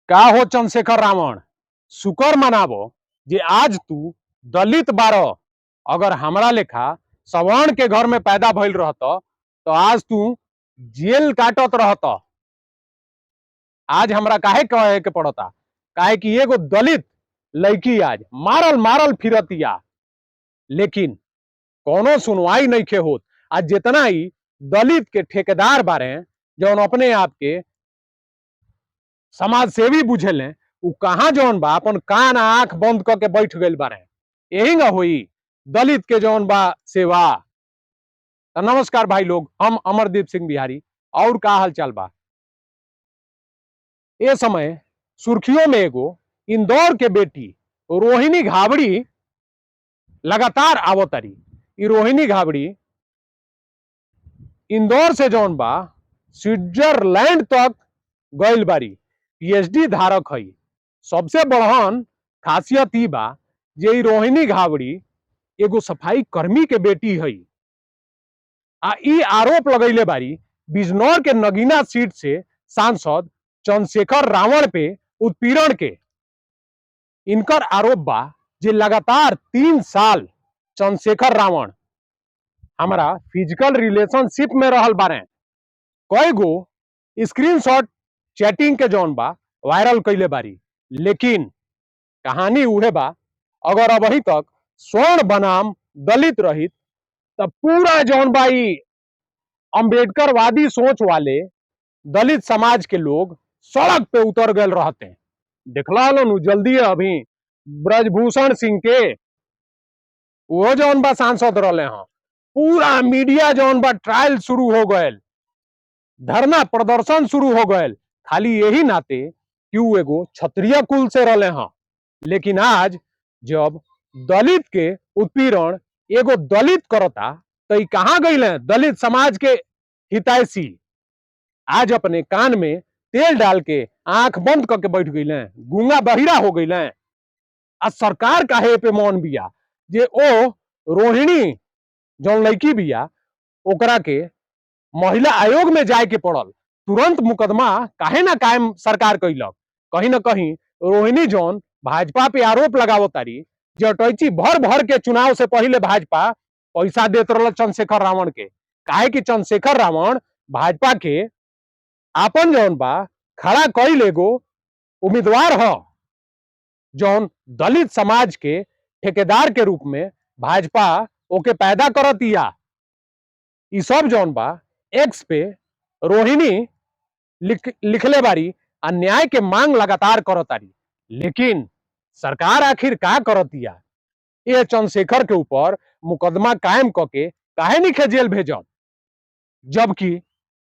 का हो चंद्रशेखर रावण, शुक्र मनावो जे आज तू दलित बारह। अगर हमरा लेखा सवर्ण के घर में पैदा भइल रहत तो आज तू जेल काटत रहत। आज हमरा काहे कहे के पड़ता? काहे कि एगो दलित लड़की आज मारल मारल फिरतिया, लेकिन कोनो सुनवाई नहीं खे होत। आज जितना ही दलित के ठेकेदार बारे जौन अपने आप के समाज सेवी बुझेले, उ कहाँ जौन बा अपन कान आंख बंद क के बैठ गइल बारे। यही ना होई दलित के जौन बा सेवा। तो नमस्कार भाई लोग, हम अमरदीप सिंह बिहारी। और का हाल चाल बा? ए समय सुर्खियों में एगो इंदौर के बेटी रोहिणी घावड़ी लगातार आवतारी। ई रोहिणी घावड़ी इंदौर से जौन बा स्विट्जरलैंड तक गइल बारी, पीएचडी धारक हई। सबसे बड़हन खासियत ई बा जे ई रोहिणी घावड़ी एगो सफाई कर्मी के बेटी हई। आ ई आरोप लगैले बारी बिजनौर के नगीना सीट से सांसद चंद्रशेखर रावण पे उत्पीड़न के। इनकर आरोप बा जे लगातार 3 साल चंद्रशेखर रावण हमारा फिजिकल रिलेशनशिप में रहल बारे। कई गो स्क्रीनशॉट चैटिंग के जौन बा वायरल कैले बारी, लेकिन कहानी उहे बा। अगर अभी तक स्वर्ण बनाम दलित रहित तब पूरा जौन बा ई अम्बेडकरवादी सोच वाले दलित समाज के लोग सड़क पे उतर गए रहते। देखला नु जल्दी अभी ब्रजभूषण सिंह के वो जौन बा सांसद रहले हँ, पूरा मीडिया जौन बा ट्रायल शुरू हो गए, धरना प्रदर्शन शुरू हो गए, खाली यही नाते कि उ एगो क्षत्रिय कुल से रहले हँ। लेकिन आज जब दलित के उत्पीड़न एगो दलित करता तो ई कहाँ गई दलित समाज के हितैषी? आज अपने कान में तेल डाल के आंख बंद करके बैठ गई, गूंगा बहिरा हो गई। आ सरकार काहे पे मौन बिया जे ओ रोहिणी जौन लड़की बिया ओकरा के महिला आयोग में जाए के पड़ल, तुरंत मुकदमा काहे ना कायम सरकार कैलक? कहीं ना कहीं रोहिणी जौन भाजपा पे आरोप लगावतारी जे अटैची भर भर के चुनाव से पहले भाजपा पैसा देत रहल चंद्रशेखर रावण के। काहे कि चंद्रशेखर रावण भाजपा के आपन जौन बा खड़ा कईल एगो उम्मीदवार ह, जौन दलित समाज के ठेकेदार के रूप में भाजपा ओके पैदा करतिया। ई सब जौन बा एक्स पे रोहिणी लिखले बारी आ न्याय के मांग लगातार करतारी, लेकिन सरकार आखिर का करतिया? ये चंद्रशेखर के ऊपर मुकदमा कायम करके काहे नहीं जेल भेजत? जबकि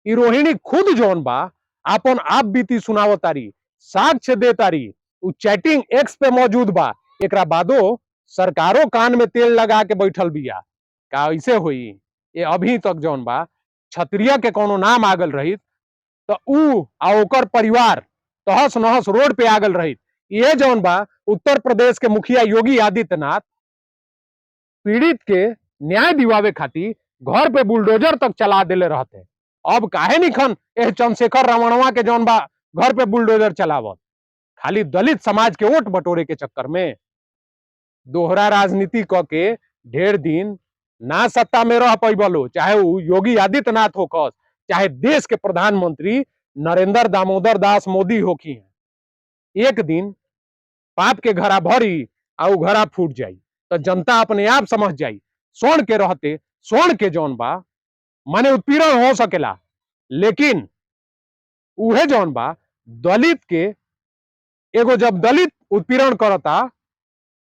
ई रोहिणी खुद जौन बा आपन आप बीती सुनावतारी, साक्ष्य देतारी, उ चैटिंग एक्स पे मौजूद बा। एकरा बादो सरकारों कान में तेल लगा के बैठल बिया। का ऐसे होई? ये अभी तक जौन बा क्षत्रिय के कोनो नाम आगल रहित तो उ आ ओकर परिवार तहस नहस रोड पे आगल रहित। ये जौन बा उत्तर प्रदेश के मुखिया योगी आदित्यनाथ पीड़ित के न्याय दिवावे खातिर घर पे बुलडोजर तक चला देले रहते। अब काहे निखन एह चंद्रशेखर रावणवा के जौन बा घर पे बुलडोजर चलावत? खाली दलित समाज के वोट बटोरे के चक्कर में दोहरा राजनीति क के ढेर दिन ना सत्ता में रह पैबलो, चाहे उ योगी आदित्यनाथ होखस चाहे देश के प्रधानमंत्री नरेंद्र दामोदर दास मोदी होखी हैं। एक दिन पाप के घरा भरी आ उ घरा फूट जाई तो जनता अपने आप समझ जाई। स्वर्ण के रहते स्वर्ण के जौन बा माने उत्पीड़न हो सकेला, लेकिन उहे जौन बा दलित के एगो जब दलित उत्पीड़न करता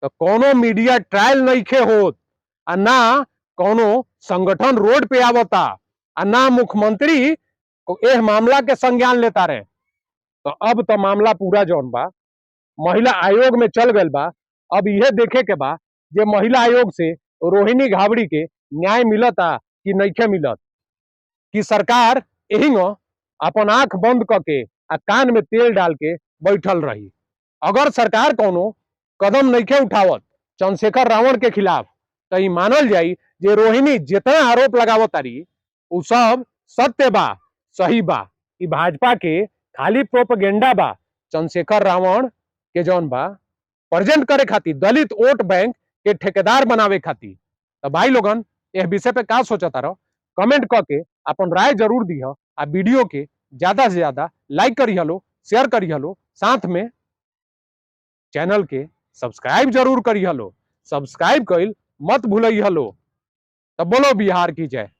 तो कोनो मीडिया ट्रायल नइखे होत आ ना कोनो संगठन रोड पे आवता आ ना मुख्यमंत्री एह मामला के संज्ञान लेता रहे। तो अब तो मामला पूरा जौन बा महिला आयोग में चल गइल बा। अब यह देखे के बा जे महिला आयोग से रोहिणी घावड़ी के न्याय मिलता कि नइखे मिलत, कि सरकार एही अपन आंख बंद करके आ कान में तेल डाल के बैठल रही। अगर सरकार कोनो कदम नइखे उठावत चंद्रशेखर रावण के खिलाफ तो ई मानल जाई जे रोहिणी जितना आरोप लगावतारी उ सब सत्य बा, सही बा। ई भाजपा के खाली प्रोपेगेंडा बा। चंद्रशेखर रावण के जौन बा प्रेजेंट करे खातिर, दलित वोट बैंक के ठेकेदार बनावे खातिर। तो भाई लोगन, यह विषय पे का सोचता रहो, कमेंट करके अपन राय जरूर दीह आ वीडियो के ज्यादा से ज्यादा लाइक करी हलो, शेयर करी हलो, साथ में चैनल के सब्सक्राइब जरूर करी हलो। सब्सक्राइब कइल मत भूलई हलो। तब बोलो बिहार की जय।